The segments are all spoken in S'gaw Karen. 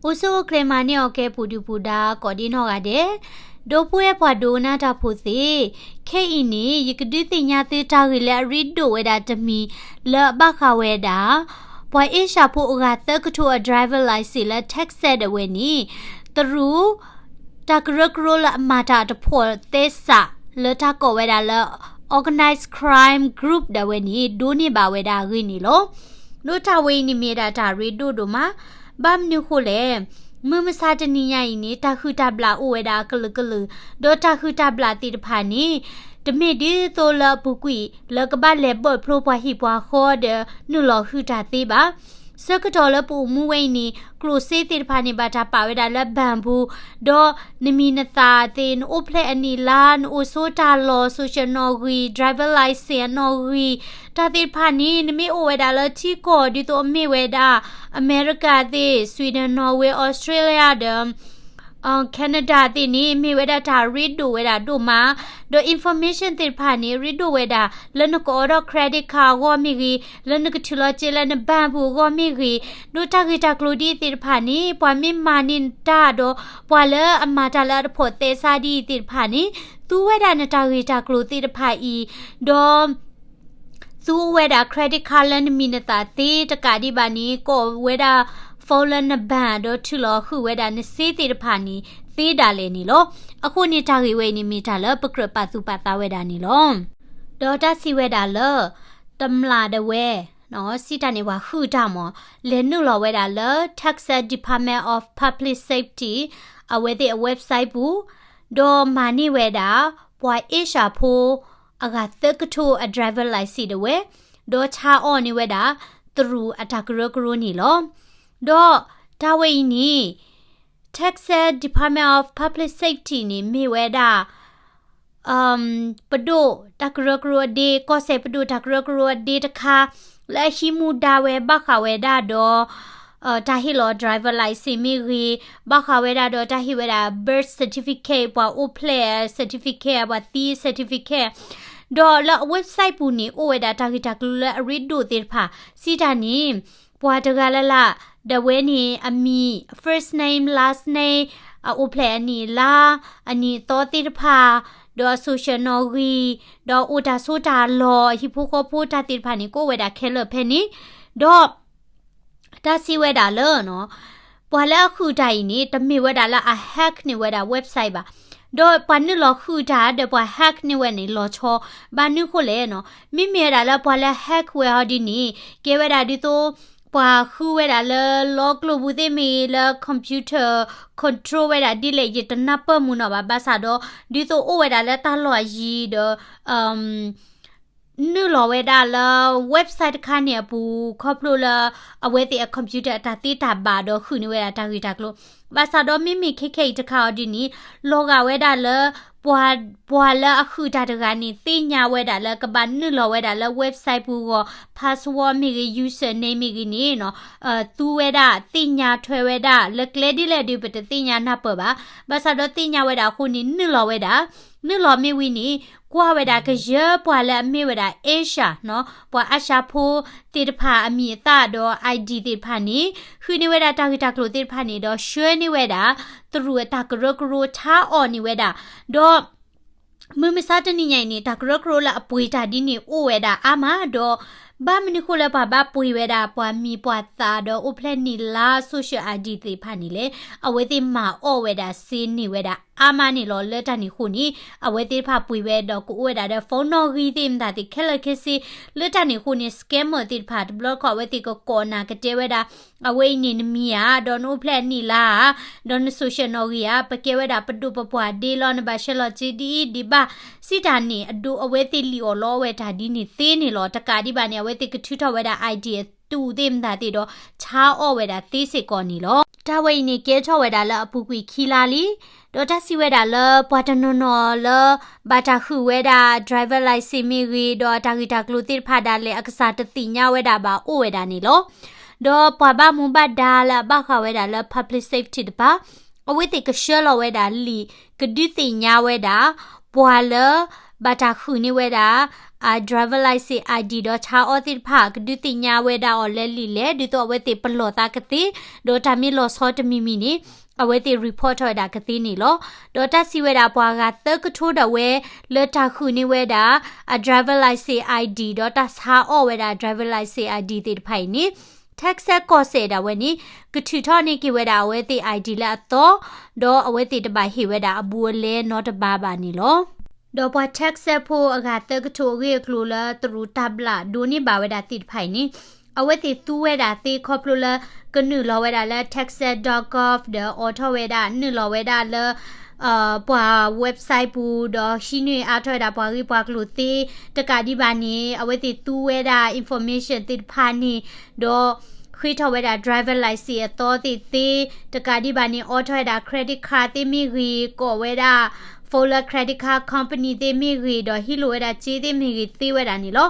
အိၣ်ဆူၣ်အိၣ်ချ့မၤန့ၢ်အီၤကဲ ပူၤဒုၣ်ပူၤဒါ ကိးဒံနီၢ်ဂၤဒဲး, ဒီပုၢ်ဝဲၢ်ပှၤဒိကနၣ်တၢ်ဖိသ့ၣ်, ခဲအံၤန့ၣ် ယကဒုးသ့ၣ်ညါသုတၢ်ဂ့ၢ်လၢအရ့ဒိၣ်ဝဲဒၣ်တမံၤ လၢအဘၣ်ဃးဝဲဒၣ် ပှၤအ့ၡၢၣ်ဖိအဂၤသၢကထိအ driver license လၢ Texas ဒၣ်ဝဲန့ၣ် တရူး တၢ်ကရၢကရိလၢအမၤတၢ်တဖိးသဲစး လၢတၢ်ကိးဝဲဒၣ်လၢ organized crime group ဒၣ်ဝဲန့ၣ် ဒိးန့ၢ်ဘၣ်ဝဲဒၣ်အဂ့ၢ်န့ၣ်လီၤ. ဒီးတၢ်ဝဲအံၤန့ၣ်မ့ၢ်ဝဲဒၣ်တၢ်ရ့ဒိၣ်ဒိၣ်မး, ဘၣ်မနုၤဃိလဲၣ်, မုၢ်မဆါတနံၤညါအံၤန့ၣ် တၢ်ဟုၣ်တၢ်ဘျၣ်အိၣ်ဝဲဒၣ်အကလုာ်ကလုာ်, ဒီးတၢ်ဟုၣ်တၢ်ဘျၣ်သ့ၣ်တဖၣ်န့ၣ် တမ့ၢ်ဒ်သိးလၢအပူၤကွံာ် လၢကဘၣ်လဲၤဘၢၣ်ဖျိပှၤဟံၣ်ပှၤဃီဒီး နုာ်လီၤဟုၣ်တၢ်သ့ဘၣ်. ဆၢကတီၢ်လၢပအိၣ်မူဝဲအံၤန့ၣ် ကျိၣ်စ့သ့ၣ်တဖၣ်န့ၣ် ဘၣ်တၢ်ပာ်ဝဲဒၣ်လၢ ban ပူၤ, ဒီးနမံၤနသၣ်သ့ၣ် နအိၣ်ဖျဲၣ်အနံၣ်လါ နအိၣ်ဆိးတၢ်လီၢ် social နီၣ်ဂံၢ် driver license အနီၣ်ဂံၢ်, တၢ်သ့ၣ်တဖၣ်န့ၣ် နမ့ၢ်အိၣ်ဝဲဒၣ်လၢထံကီၢ် ဒ်သိးအမ့ၢ်ဝဲဒၣ် အမဲရကၤသ့ၣ် Sweden, Norway, Australia ဒီး Canada သ့ၣ်န့ၣ် မ့ၢ်ဝဲဒၣ်တၢ်ရ့ဒိၣ်ဝဲဒၣ်ဒိၣ်မး, ဒီး information သ့ၣ်တဖၣ်န့ၣ် ရ့ဒိၣ်ဝဲဒၣ် လၢနကအိးထီၣ် credit card အဂီၢ်မ့ၢ်ဂ့ၤ, လၢနကထုးလီၤစ့လၢန bank ပူၤအဂီၢ်မ့ၢ်ဂ့ၤ, ဒီးတၢ်ဂ့ၢ်တၢ်ကျိၤဒ်အံၤသ့ၣ်တဖၣ်န့ၣ် ပှၤမ့ၢ်မၤန့ၢ်တၢ်ဒီး ပှၤလၢအမၤတၢ်လၢအတဖိးသဲစးဒ်အံၤသ့ၣ်တဖၣ်န့ၣ် သူဝဲဒၣ်နတၢ်ဂ့ၢ်တၢ်ကျိၤသ့ၣ်တဖၣ်အံၤ, ဒီး သူအိၣ်ဝဲဒၣ် credit card လၢနမံၤနသၣ်သ့တကးဒံးဘၣ်န့ၣ် ကိးဝဲဒၣ် phone လၢန bank ဒီးထုးလီၤဟုၣ်ဝဲဒၣ်နစ့သ့ၣ်တဖၣ်န့ၣ် သ့ဒၣ်လဲာ်န့ၣ်လီၤ. အဃိန့ၣ်တၢ်ဂ့ၢ်ဝဲအံၤန့ၣ် မ့ၢ်တၢ်လၢပကြၢးပာ်သူၣ်ပာ်သးဝဲဒၣ်န့ၣ်လီၤ. ဒီးတၢ်စံးဝဲဒၣ်လၢ တမျၢ်ဒၣ်ဝဲ စံးတၢ်န့ၣ် ပှၤဟုၣ်တၢ်မး လဲၤနုာ်လီၤဝဲဒၣ်လၢ Texas Department of Public Safety အဝဲသ့ၣ်အ website ပူၤ, ဒီးမၤန့ၢ်ဝဲဒၣ် ပှၤအ့ၡၢၣ်ဖိ အဂၤသၢကထိအ driver license ဒၣ်ဝဲ, ဒီးဆါအီၣ်န့ၢ်ဝဲဒၣ် တရူးအတၢ်ကရၢကရိန့ၣ်လီၤ. ဒီးတၢ်ဝဲအံၤန့ၣ် Texas Department of Public Safety န့ၣ် မ့ၢ်ဝဲဒၣ် ပဒိၣ်တၢ်ကရၢကရိအဒ့, ကီၢ်စဲၣ်ပဒိၣ်တၢ်ကရၢကရိအဒ့တခါ လၢအဟံးမူဒါဝဲဘၣ်ဃးဝဲဒၣ်ဒီး တၢ်ဟ့ၣ်လီၤ driver license မ့ၢ်ဂ့ၤ, ဘၣ်ဃးဝဲဒၣ်ဒီးတၢ်ဟ့ၣ်ဝဲဒၣ် birth certificate ပှၤအိၣ်ဖျဲၣ် certificate ပှၤသံ certificate, ဒီးလၢအ website ပူၤန့ၣ် အိၣ်ဝဲဒၣ်တၢ်ဂ့ၢ်တၢ်ကျိၤလၢအရ့ဒိၣ်သ့ၣ်တဖၣ် စံးတၢ်န့ၣ် ပှၤတဂၤလၢ်လၢ် ဒၣ်ဝဲန့ၣ် အမံၤ first name, last name, အအိၣ်ဖျဲၣ်အနံၣ်အလါ, အနံၣ်အသီသ့ၣ်တဖၣ်, ဒီးအ social နီၣ်ဂံၢ်, ဒီးအိၣ်တၢ်ဆိးတၢ်လီၢ်, အဟံၣ်ဖိဃီဖိတၢ်သ့ၣ်တဖၣ်န့ၣ် ကအိၣ်ဝဲဒၣ်ခဲလၢာ်ဖဲန့ၣ်, ဒီး တၢ်စံးဝဲဒၣ်လၢ ပှၤလၢအဟုၣ်တၢ်အံၤန့ၣ် တမ့ၢ်ဝဲဒၣ်လၢအ hack န့ၢ်ဝဲဒၣ် website ဘၣ်. ဒီးပှၤနုာ်လီၤဟုၣ်တၢ်ဒီးပှၤ hack န့ၢ်ဝဲန့ၣ် လီၤဆီ, ဘၣ်မနုၤဃိလဲၣ်နီၤ, မ့မ့ၢ်ဝဲဒၣ်လၢပှၤလၢ hack ဝဲအီၤဒ်န့ၣ် ကဲဝဲဒၣ်ဒ်သိး ပှၤဃုဝဲဒၣ်လၢလီကျိၣ်ပူၤသ့ၣ်မ့ၢ်ဂ့ၤ, လၢ computer control ဝဲဒၣ်ဒ်လဲၣ် ယတနၢ်ပၢၢ်မုာ်နီၢ်ဘၣ်, ဘၣ်ဆၣ်ဒီး ဒ်သိးအိၣ်ဝဲဒၣ်လၢတၢ်လီၢ်အယံၤဒီး နုာ်လီၤဝဲဒၣ်လၢ website တခါန့ၣ်အပူၤ ခီဖျိလၢ အဝဲသ့ၣ်အ computer အတၢ်သ့တၢ်ဘၣ်ဒီး ဃုန့ၢ်ဝဲဒၣ်တၢ်ဂ့ၢ်တၢ်ကျိၤ, ဘၣ်ဆၣ်ဒီးမ့မ့ၢ်ခဲခဲအံၤတခါအီၤဒ်န့ၣ် လီၤဂာ်ဝဲဒၣ်လၢ ပှၤလၢအဃုတၢ်တဂၤန့ၣ် သ့ၣ်ညါဝဲဒၣ်လၢကဘၣ်နုာ်လီၤဝဲဒၣ်လၢ website ပူၤအဂီၢ် password မ့ၢ်ဂ့ၤ username မ့ၢ်ဂ့ၤန့ၣ် သူဝဲဒၣ် သ့ၣ်ညါထွဲဝဲဒၣ် လၢကျဲဒ်လဲၣ်ဒီး ပတသ့ၣ်ညါနၢ်ပၢၢ်ဘၣ်, ဘၣ်ဆၣ်ဒီးသ့ၣ်ညါဝဲဒၣ်အဃိန့ၣ် နုာ်လီၤဝဲဒၣ်, နုာ်လီၤမ့ၢ်ဝံၤန့ၣ် ကွၢ်ဝဲဒၣ်ကယၢပှၤလၢအမ့ၢ်ဝဲဒၣ် Asia နီၤ, ပှၤအၡၢၣ်ဖိသ့ၣ်တဖၣ်အမံၤအသၣ်ဒီး ID သ့ၣ်တဖၣ်န့ၣ် ဃုန့ၢ်ဝဲဒၣ်တၢ်ဂ့ၢ်တၢ်ကျိၤသ့ၣ်တဖၣ်န့ၣ်ဒီး ဆှၢန့ၢ်ဝဲဒၣ် တရူးအတၢ်ကရၢကရိ ဆါအီၣ်န့ၢ်ဝဲဒၣ်, ဒီး မုၢ်မဆါတနံၤညါအံၤန့ၣ် တၢ်ကရၢကရိလၢအပှ့ၤတၢ်ဒ်န့ၣ်အိၣ်ဝဲဒၣ်အါမးဒီး ဘၣ်မနုၤဃိလၢပှၤဘၣ်ပှ့ၤဝဲဒၣ် ပှၤမံၤပှၤသၣ်ဒီးအိၣ်ဖျဲၣ်နံၣ်လါ social ID သ့ၣ်တဖၣ်န့ၣ်လဲၣ်, အဝဲသ့ၣ်မၤအီၣ်ဝဲဒၣ်စ့န့ၢ်ဝဲဒၣ်အါမးန့ၣ်လီၤ. လၢတၢ်န့ၣ်အဃိန့ၣ် အဝဲသ့ၣ်တဖၣ်ပှ့ၤဝဲဒီးကအိၣ်ဝဲဒၣ်ဒီး phone နီၣ်ဂံၢ်သ့ၣ်မတၤသ့ၣ်ခဲလၢာ်ခဲဆ့, လၢတၢ်န့ၣ်အဃိန့ၣ် scammer သ့ၣ်တဖၣ်တဘျီတခီၣ် အဝဲသ့ၣ်ကကိးနၤကတဲဝဲဒၣ် အဝဲအံၤန့ၣ်နမံၤဧါ, ဒီးနအိၣ်ဖျဲၣ်အနံၣ်လါဧါ, ဒီးန social နီၣ်ဂံၢ်ဧါ, ပကဲဝဲဒၣ်ပဒိၣ်ပပှၢ်ဒ့လီၤ, နဘၣ်ဆှၢလီၤစ့ဒ်အံၤဒံးဘၣ်, စံးတၢ်န့ၣ် အဒိ အဝဲသ့ၣ်လံၣ်အီၣ်လီအီၣ်ဝဲတၢ်ဒ်န့ၣ်သ့န့ၣ်လီၤ. တကးဒံးဘၣ်န့ၣ် အဝဲသ့ၣ်ကထုးထီၣ်ဝဲဒၣ် ID အတုသ့ၣ်မတၤသ့ၣ်ဒီး ဆါအီၣ်ဝဲဒၣ်သ့စ့ၢ်ကီးန့ၣ်လီၤ. တၢ်ဝဲအံၤန့ၣ် ကဲထီၣ်ဝဲဒၣ်လၢအပူၤကွံာ်ခံလါလံ, ဒီးတၢ်စံးဝဲဒၣ်လၢပှၤတနီၤနီၤလၢ ဘၣ်တၢ်ဃုဝဲဒၣ် driver license မ့ၢ်ဂ့ၤ, ဒီးတၢ်ဂ့ၢ်တၢ်ကျိၤသ့ၣ်တဖၣ်ဒၣ်လဲာ် အကစၢ်တသ့ၣ်ညါဝဲဒၣ်ဘၣ်အိၣ်ဝဲဒၣ်န့ၣ်လီၤ. ဒီးပှၤဘၣ်မူဘၣ်ဒါလၢအဘၣ်ဃးဝဲဒၣ်လၢ public safety တဖၣ် အဝဲသ့ၣ်ကဆှၢလီၤဝဲဒၣ်လံာ် ကဒုးသ့ၣ်ညါဝဲဒၣ် ပှၤလၢ ဘၣ်တၢ်ဃုန့ၢ်ဝဲဒၣ် အ driver license I D ဒီးဆါအီၣ်သ့ၣ်တဖၣ် ကဒုးသ့ၣ်ညါဝဲဒၣ်အီၤလၢလံာ်လဲၣ် ဒ်သိးအဝဲသ့ၣ်ပလီၢ်သးကသ့, ဒီးတၢ်မ့ၢ်လီၤဆီတမံၤမံၤန့ၣ် အဝဲသ့ၣ် report ထီၣ်ဝဲဒၣ်ကသ့န့ၣ်လီၤ. ဒီးတၢ်စံးဝဲဒၣ်ပှၤဂၤသၢကထိဒၣ်ဝဲ လၢတၢ်ဃုန့ၢ်ဝဲဒၣ် အ driver license I D ဒီးတၢ်ဆါအီၣ်ဝဲဒၣ် driver license I D သ့ၣ်တဖၣ်အံၤန့ၣ် Texas ကီၢ်စဲၣ်ဒၣ်ဝဲန့ၣ် ကထုးထီၣ်န့ၢ်က့ၤဝဲဒၣ်အဝဲသ့ၣ် I D လၢအသီ, ဒီးအဝဲသ့ၣ်တဘၣ်ဟ့ၣ်ဝဲဒၣ်အဘူးအလဲနီတဘ့ၣ်ဘၣ်န့ၣ်လီၤ. ဒီးပှၤ Texas ဖိအဂၤသၢကထိအဂ့ၢ်အကျိၤလၢတရူးတၢ်ဘျၣ်ဒိးန့ၢ်ဘၣ်ဝဲဒၣ်သ့ၣ်တဖၣ်အံၤန့ၣ် အဝဲသ့ၣ်သူဝဲဒၣ်သ့ခီဖျိလၢ ကနုာ်လီၤဝဲဒၣ်လၢ texas dot gov ဒီးအိးထီၣ်ဝဲဒၣ် နုာ်လီၤဝဲဒၣ်လၢ ပှၤ website ပူၤ ဒီးဟံးန့ၢ်အါထီၣ်ဝဲဒၣ်ပှၤဂ့ၢ်ပှၤကျိၤသ့ တကးဒံးဘၣ်န့ၣ် အဝဲသ့ၣ်သူဝဲဒၣ် information သ့ၣ်တဖၣ်န့ၣ် ဒီးဃ့ထီၣ်ဝဲဒၣ် driver license အသီသ့ၣ်သ့ တကးဒံးဘၣ်န့ၣ် အိးထီၣ်ဝဲဒၣ် credit card သ့ၣ်မ့ၢ်ဂ့ၤ ကိးဝဲဒၣ် phone လၢ credit card company သ့ၣ်မ့ၢ်ဂ့ၤ ဒီးဟံးလိာ်ဝဲဒၣ်စ့သ့ၣ်မ့ၢ်ဂ့ၤသ့ဝဲဒၣ်န့ၣ်လီၤ.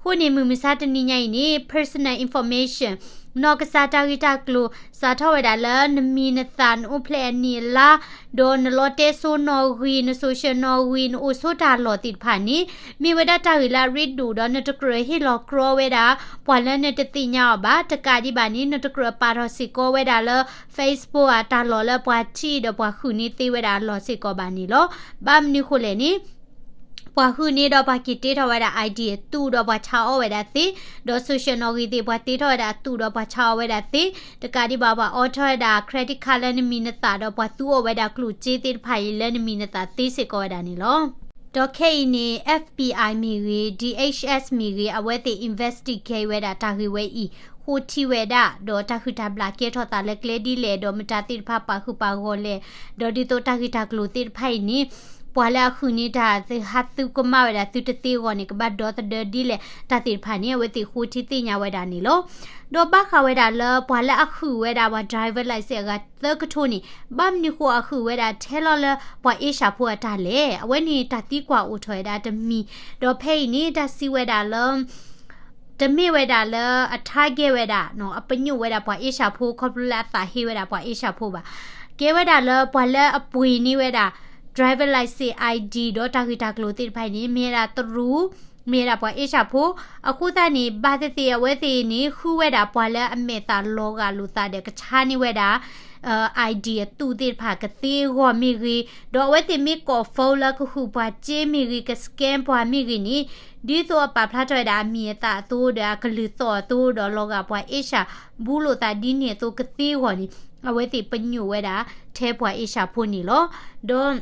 အဃိန့ၣ် မုၢ်မဆါတနံၤညါအံၤန့ၣ် personal information နီၢ်ကစၢ်တၢ်ဂ့ၢ်တၢ်ကျိၤ စးထီၣ်ဝဲဒၣ်လၢနမံၤနသး နအိၣ်ဖျဲၣ်အနံၣ်အလါ ဒီးနလီတဲစိနီၣ်ဂံၢ် န social နီၣ်ဂံၢ် နအိၣ်ဆိးတၢ်လီၢ်သ့ၣ်တဖၣ်န့ၣ် မ့ၢ်ဝဲဒၣ်တၢ်ဂ့ၢ်လၢအရ့ဒိၣ်ဒီး နတကြၢးဟ့ၣ်လီၤကြီဝဲဒၣ် ပှၤလၢနတသ့ၣ်ညါအီၤဘၣ်. တကးဒံးဘၣ်န့ၣ် နတကြၢးပာ်ထီၣ်စ့ၢ်ကီးဝဲဒၣ်လၢ Facebook အတၢ်လီၢ်လၢပှၤထံၣ်ဒီးပှၤဃုန့ၢ်သ့ဝဲဒၣ်အလီၢ်စ့ၢ်ကီးဘၣ်န့ၣ်လီၤ. ဘၣ်မနုၤဃိလဲၣ်န့ၣ် ပှၤဃုန့ၢ်ဒီးပှၤက့ၤတ့ထီၣ်ဝဲဒၣ် I D အသူၣ်ဒီးပှၤဆါအီၣ်ဝဲဒၣ်သ့, ဒီး social နီၣ်ဂံၢ်သ့ၣ် ပှၤတ့ထီၣ်ဝဲဒၣ်အသူၣ်ဒီးပှၤဆါအီၣ်ဝဲဒၣ်သ့, တကးဒံးဘၣ်ပှၤအိးထီၣ်ဝဲဒၣ် credit card လၢနမံၤနသးဒီးပှၤသူအီၣ်ဝဲဒၣ်ကျိၣ်စ့သ့ၣ်တဖၣ်အံၤလၢနမံၤနသးသ့စ့ၢ်ကီးဝဲဒၣ်န့ၣ်လီၤ. ဒီးခဲအံၤန့ၣ် F B I မ့ၢ်ဂ့ၤ, D H S မ့ၢ်ဂ့ၤ, အဝဲသ့ၣ် investigate ဝဲဒၣ်တၢ်ဂ့ၢ်ဝဲအံၤ ဃိထံဝဲဒၣ် ဒီးတၢ်ဟုၣ်တၢ်ဘျၣ်ကဲထီၣ်သးလၢကျဲဒ်လဲၣ် ဒီးမတၤသ့ၣ်တဖၣ်ပာ်ဃုာ်ပာ်ဂီၢ်လဲၣ်, ဒီးဒ်သိးတၢ်ဂ့ၢ်တၢ်ကျိၤသ့ၣ်တဖၣ်အံၤန့ၣ် ပှၤလၢအဃုန့ၢ်တၢ်သ့ၣ်ဟးသူကမၣ်ဝဲဒၣ်သုတသ့အဂီၢ်န့ၣ် ကဘၣ်ဒီသဒၢဒ်လဲၣ် တၢ်သ့ၣ်တဖၣ်န့ၣ် အဝဲသ့ၣ်ဃိထံသ့ၣ်ညါဝဲဒၣ်န့ၣ်လီၤ. ဒီးဘၣ်ဃးဝဲဒၣ်လၢပှၤလၢအဃုာ်ဝဲဒၣ်ပှၤ driver license အဂၤသၢကထိန့ၣ် ဘၣ်မနုၤဃိအဃုာ်ဝဲဒၣ်ထဲလီၤလၢပှၤအ့ၡၢၣ်ဖိအတၢ်လဲၣ်. အဝဲန့ၣ်တၢ်သံကွၢ်အိၣ်ထီၣ်ဝဲဒၣ်တမံၤ, ဒီးဖဲအံၤန့ၣ် တၢ်စံးဝဲဒၣ်လၢ တမ့ၢ်ဝဲဒၣ်လၢအ target ဝဲဒၣ် အပညိၣ်ဝဲဒၣ်ပှၤအ့ၡၢၣ်ဖိ ခီဖျိလၢအသးဟ့ဝဲဒၣ်ပှၤအ့ၡၢၣ်ဖိဘၣ်. ကဲဝဲဒၣ်လၢပှၤလၢအပှ့ၤန့ၢ်ဝဲဒၣ် driver license I D ဒီးတၢ်ဂ့ၢ်တၢ်ကျိၤသ့ၣ်တဖၣ်အံၤန့ၣ် မ့ၢ်ဝဲဒၣ်တရူး, မ့ၢ်ဝဲဒၣ်ပှၤအ့ၡၢၣ်ဖိ, အဃိသတးန့ၣ် ဘၣ်သ့ၣ်သ့ၣ်အဝဲသ့ၣ်န့ၣ် ဃုဝဲဒၣ်ပှၤလၢအမဲာ်သၣ်လီၤဂာ်လိာ်သးဒီးကဆါန့ၢ်ဝဲဒၣ် ID အသူးသ့ၣ်တဖၣ်ကသ့အဂီၢ်မ့ၢ်ဂ့ၤ, ဒီးအဝဲသ့ၣ်မ့ၢ်ကိး phone လၢကဃုပှၤစ့မ့ၢ်ဂ့ၤ, က scam ပှၤမ့ၢ်ဂ့ၤန့ၣ်, ဒ်သိးအပာ်ဖျါထီၣ်ဝဲဒၣ်အမံၤအသၣ်အသိ ဒီးအကလုၢ်သီၣ်အသိ ဒီးလီၤဂာ်ပှၤအ့ၡၢၣ် ဘူးလိာ်သးဒ်န့ၣ်အသိကသ့အဂီၢ်န့ၣ်, အဝဲသ့ၣ်ပညိၣ်ဝဲဒၣ်ထဲပှၤအ့ၡၢၣ်ဖိန့ၣ်လီၤ. ဒီး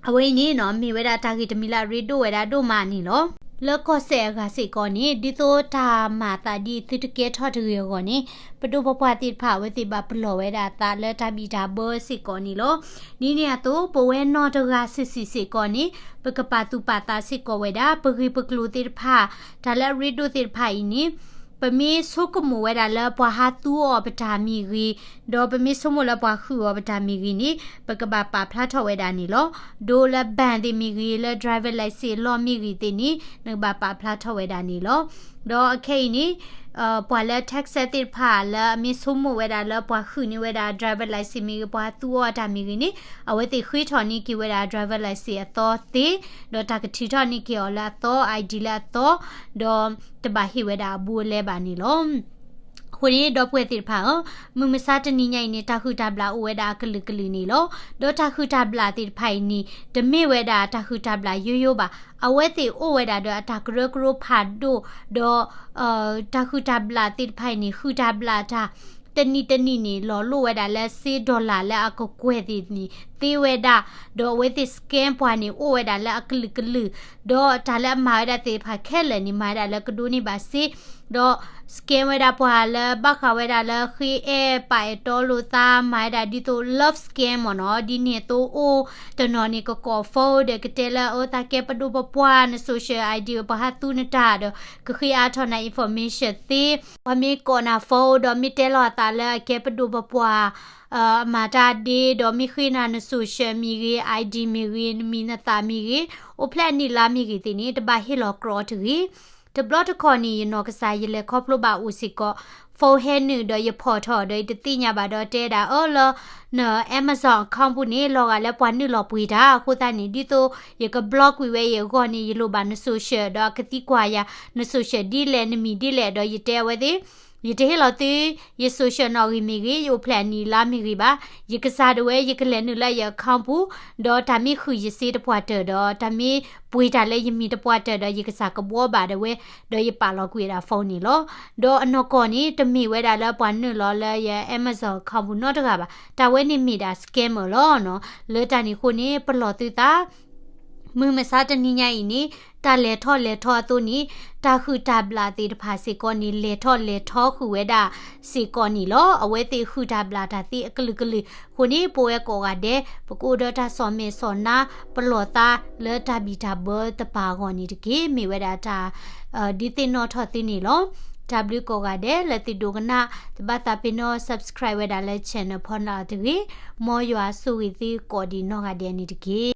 အဝဲအံၤန့ၣ် မ့ၢ်ဝဲဒၣ်တၢ်ဂ့ၢ်တမံၤလၢအရ့ဒိၣ်ဝဲဒၣ်ဒိၣ်မးန့ၣ်လီၤ. လၢကီၢ်စဲၣ်အဂၤစ့ၢ်ကီးန့ၣ် ဒ်သိးတၢ်မၤအသးဒ်သုတကဲထီၣ်တဂ့ၤအဂီၢ်န့ၣ်, ပဒိၣ်ပပှၢ်သ့ၣ်တဖၣ် အဝဲသ့ၣ်ဘၣ်ပလီၢ်ဝဲဒၣ်အသးလၢတၢ်ဘံၣ်တၢ်ဘၢစ့ၢ်ကီးန့ၣ်လီၤ. ဒ်န့ၣ်အသိး ပဝဲနီၢ်တဂၤစုာ်စုာ်စ့ၢ်ကီးန့ၣ် ပကပာ်သူၣ်ပာ်သးစ့ၢ်ကီးဝဲဒၣ် ပဂ့ၢ်ပကျိၤသ့ၣ်တဖၣ်, တၢ်လၢအရ့ဒိၣ်သ့ၣ်တဖၣ်အံၤန့ၣ် ပမ့ၢ်ဆိကမိၣ်ဝဲဒၣ်လၢပှၤဟးသူအီၤပတၢ်မ့ၢ်ဂ့ၤ, ဒီးပမ့ၢ်ဆိကမိၣ်လၢပှၤဃုာ်အီၤပတၢ်မ့ၢ်ဂ့ၤန့ၣ် ပကဘၣ်ပာ်ဖျါထီၣ်ဝဲဒၣ်န့ၣ်လီၤ. ဒ်လၢ bank သ့ၣ်မ့ၢ်ဂ့ၤ, လၢ driver license အလီၢ်မ့ၢ်ဂ့ၤသ့ၣ်န့ၣ် နကဘၣ်ပာ်ဖျါထီၣ်ဝဲဒၣ်န့ၣ်လီၤ. ဒီးအခဲအံၤန့ၣ် ပှၤလၢ Texas သ့ၣ်တဖၣ်လၢအမ့ၢ်ဆိကမိၣ်ဝဲဒၣ်လၢပှၤဃုာ်န့ၢ်ဝဲဒၣ် driver license မ့ၢ်ဂ့ၤ, ပှၤသူအီၤတၢ်မ့ၢ်ဂ့ၤန့ၣ် အဝဲသ့ၣ်ဃ့ထီၣ်န့ၢ်က့ၤဝဲဒၣ် driver license အသီသ့, ဒီးတၢ်ကထုးထီၣ်န့ၢ်က့ၤအီၤလၢအသီ, ID လၢအသီ, ဒီးတဘၣ်ဟ့ၣ်ဝဲဒၣ်အဘူးအလဲဘၣ်န့ၣ်လီၤ. အဃိန့ၣ် ဒီပုၢ်ဝဲၢ်သ့ၣ်တဖၣ်ဧၢ, မုၢ်မဆါတနံၤညါအံၤန့ၣ် တၢ်ဟုၣ်တၢ်ဘျၣ်အိၣ်ဝဲဒၣ်အကလုာ်ကလုာ်န့ၣ်လီၤ. ဒီးတၢ်ဟုၣ်တၢ်ဘျၣ်သ့ၣ်တဖၣ်အံၤန့ၣ် တမ့ၢ်ဝဲဒၣ်တၢ်ဟုၣ်တၢ်ဘျၣ်ယိယိဘၣ်. အဝဲသ့ၣ်အိၣ်ဝဲဒၣ်ဒီးအတၢ်ကရၢကရိဖးဒိၣ်, ဒီး တၢ်ဟုၣ်တၢ်ဘျၣ်သ့ၣ်တဖၣ်အံၤန့ၣ် ဟုၣ်တၢ်ဘျၣ်တၢ် တနံၤတနံၤန့ၣ် လီၤလိၣ်ဝဲဒၣ်လၢစ့ dollar လၢအကကွဲၢ်သ့ၣ်န့ၣ် သ့ဝဲဒၣ်, ဒီးအဝဲသ့ၣ် scam ပှၤန့ၣ် အိၣ်ဝဲဒၣ်လၢအကလုာ်ကလုာ်, ဒီးတၢ်လၢအမၤဝဲဒၣ်သ့ၣ်တဖၣ်ခဲလၢာ်န့ၣ် မၤဝဲဒၣ်လၢကဒိးန့ၢ်ဘၣ်စ့, ဒီး scam ဝဲဒၣ်ပှၤလၢဘၣ်ဃးဝဲဒၣ်လၢဃ့အဲၣ်ပာ်အဲၣ်တီလိာ်သး မၤဝဲဒၣ်ဒ်သိး love scam မ့ၢ်နီၤ, ဒ်န့ၣ်အသိးအိၣ်တနီၤန့ၣ် ကကိး phone ဒီးကတဲလၢ အသးကဲပဒိၣ်ပပှၢ် န social ID ပှၤဟးသူနတၢ်ဒီး ကဃ့အါထီၣ်နၤ information သ့, ပှၤမ့ၢ်ကိးနၤ phone ဒီးမ့ၢ်တဲလီၤအသးလၢအကဲပဒိၣ်ပပှၢ် အမၤတၢ်ဒ့ ဒီးမ့ၢ်ဃ့နၤန social မ့ၢ်ဂ့ၤ, ID မ့ၢ်ဂ့ၤ, နမံၤနသၣ်မ့ၢ်ဂ့ၤ, အိၣ်ဖျဲၣ်အနံၣ်လါမ့ၢ်ဂ့ၤသ့ၣ်န့ၣ် တဘၣ်ဟ့ၣ်လီၤကြီတဂ့ၤ. တဘျီတခီၣ်န့ၣ် ယနီၢ်ကစၢ်ယလဲၤခီဖျိဘၣ်အိၣ်စ့ၢ်ကီး, phone ဟဲနုာ်ဒီးယဖီၣ်ထီၣ်ဒီးယတသ့ၣ်ညါဘၣ်ဒီးတဲဒၣ်အၢလၢ န Amazon account ပူၤန့ၣ် လီၤဂာ်လၢပှၤနုာ်လီၤပှ့ၤတၢ်အဃိသတးန့ၣ် ဒ်သိးယက block ကွံာ်ဝဲအံၤအဂီၢ်န့ၣ် ယလိၣ်ဘၣ်န social ဒီးအကသံကွၢ်ယၤ န social ဒ်လဲၣ် နမံၤဒ်လဲၣ်ဒီးယတဲအဝဲသ့ၣ် ယတဟ့ၣ်လီၤသု ယ social နီၣ်ဂံၢ်မ့ၢ်ဂ့ၤ ယအိၣ်ဖျဲၣ်အနံၣ်အလါမ့ၢ်ဂ့ၤဘၣ်. ယကစၢ်ဒၣ်ဝဲ ယကလဲၤနုာ်လၢယ account ပူၤ ဒီးတၢ်မ့ၢ်ဃုာ်ယစ့တပှၢ်တၢၢ်ဒီး တၢ်မ့ၢ်ပှ့ၤတၢ်လၢယမံၤတပှၢ်တၢၢ်ဒီး ယကစၢ်ကဘှီဘၣ်ဒၣ်ဝဲ ဒီးယပာ်လီၤကွံာ်ဝဲဒၣ် phone န့ၣ်လီၤ. ဒီးအနီၢ်ကီၢ်န့ၣ် တမ့ၢ်ဝဲဒၣ်လၢပှၤနုာ်လီၤလၢယ Amazon account ပူၤနီတဂၤဘၣ်. တၢ်ဝဲန့ၣ်မ့ၢ်ဒၣ် scammer လီၤနီၤ. လၢတၢ်န့ၣ်အဃိန့ၣ် ပလီၢ်သုသး မုၢ်မဆါတနံၤညါအံၤန့ၣ် တၢ်လဲၤထီၣ်လဲၤထီအသိးန့ၣ် တၢ်ဟုၣ်တၢ်ဘျၣ်သ့ၣ်တဖၣ်စ့ၢ်ကီးန့ၣ် လဲၤထီၣ်လဲၤထီဃုာ်ဝဲဒၣ်စ့ၢ်ကီးန့ၣ်လီၤ. အဝဲသ့ၣ်ဟုၣ်တၢ်ဘျၣ်တၢ်သ့အကလုာ်ကလုာ်အဃိန့ၣ် ပဝဲကိးဂၤဒဲး ပကအိၣ်ဒီးတၢ်စီၣ်မဲာ်စီၣ်နါ ပလီၢ်သးလၢတၢ်ဘံၣ်တၢ်ဘၢသပှၢ်အဂီၢ်န့ၣ်တက့ၢ်. မ့ၢ်ဝဲဒၣ်တၢ် ဒုးသ့ၣ်နီၣ်ထီၣ်သုန့ၣ်လီၤ. တၢ်ဘျုးကိးဂၤဒဲးလၢသုဒိကနၣ် သုဘၣ်သးပ့ၤနီၣ် subscribe ဝဲဒၣ်လၢ channel ဖီလာ်တဂ့ၤ. မ်ယွၤဆိၣ်ဂ့ၤသုကိးဒံးနီၢ်ဂၤဒဲးန့ၣ်တက့ၢ်.